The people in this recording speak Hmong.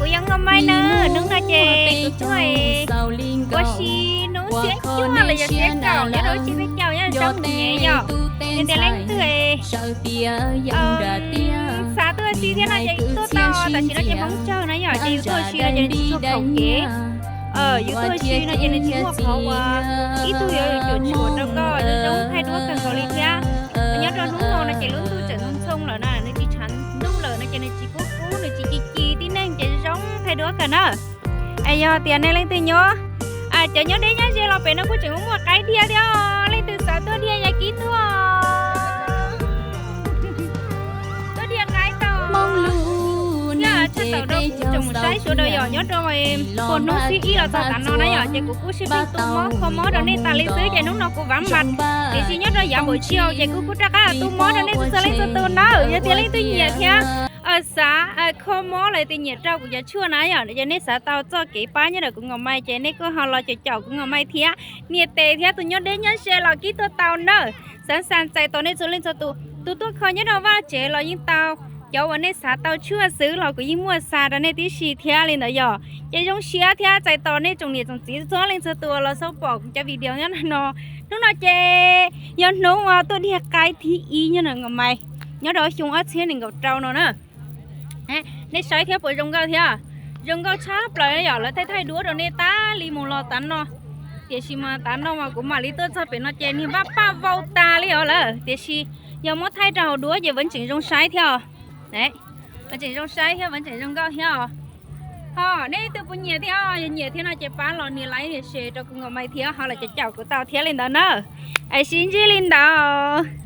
Kuv yog Nkauj Maiv na, hnub no ces kuv tuaj ua si hnub xiab cuaj los yog xiab kaum nyob rau lub tsev peb caug nyob rau sab Mus Nyem yom. Yog tias leej twg xav tuaj ua si thiab no ces tuaj tau, tam sim no ces Hmoob tsawg na yom, ces yus tuaj ua si no ces nws tsis tshua khaum kev. Yus tuaj ua si no ces nws tsis muaj qhov uas ib tug yuav tsum tshuam rau koj zoo zoo thaij duab kawg nkaus li thiab. Nyob rau hnub no no ces lub ntuj tseem ntxhoo ntxhoo lawm na, nws tsis tshav ntuj lawm no ces nws tsis kub kub, nws tsis ci ci, tib neeg ces zoo thaij duab kawg na. Es yog tias nej leej twg nyob, cov nyob deb nyob ze los pem no kuj tseem muaj qaib dhia thiab os, leej twg xav tuaj dhia yam kib tuaj, tuaj dhia qaib tau. Thiab tshaj tawm rau kuv tsoom saib sawv daws yom, nyob rau puas hnub xiab ib los txog tav no na yom, ces kuv kuj sib pheej tu mob kho mob rau nej tas li xwb, ces hnub no kuv vam mam, tiam sis nyob rau yav npaum tsib hau ces kuv kuj rov qab tu mob rau nej txhua leej txhua tus nawb. Yog tias leej twg nyiam thiab xav kho mob los tias nyiam rau kuv cov tshuaj na yom, ces nej xav tau txoj kev pab nyob ntawm kuv Nkauj Maiv ces nej kuj ho los caum caum kuv Nkauj Maiv thiab. Niam tais thiab tus nyob deb nyob ze los kib tuaj tau nawb. Xav xav txais tos nej txhua leej txhua tus, tus tuaj kho nyob rau vaj tsev los yeej tau. Cov uas nej xav tau tshuaj xwb los kuv yeej muaj xa rau nej tib si thiab li ntawd yom. Ces zoo siab thiab txais tos nej tsoom niam tsoom txiv txhua leej txhua tus los xauj pom kuv cov video nyob no. Hnub no ces yog hnub uas tuaj dhia qaib thib ib nyob ntawm Nkauj Maiv nyob rau xyoo ob txhiab nees nkaum rau no na. Nej saib thiab puas zoo nkauj thiab? Zoo nkauj tshaj plaws yom, lawv thaij thaij duab rau nej tas li mus los tav no. Tiam sis mas tav no mas kuv mam li tuaj txog pem no ces niag npaj paj vau tas li os lawm, tiam sis yog muab thaij rau hauv duab ces vuv tseem zoo saib thiab os. Vuv tseem zoo saib thiab vuv tseem zoo nkauj thiab os. Ho nej leej twg puas nyiam thiab, yog nyiam thiab no ces pab los nias like nias share rau kuv Nkauj Maiv thiab ho los caum caum kuv tau thiab li ntawd na. Es sib ntsib li ntawd.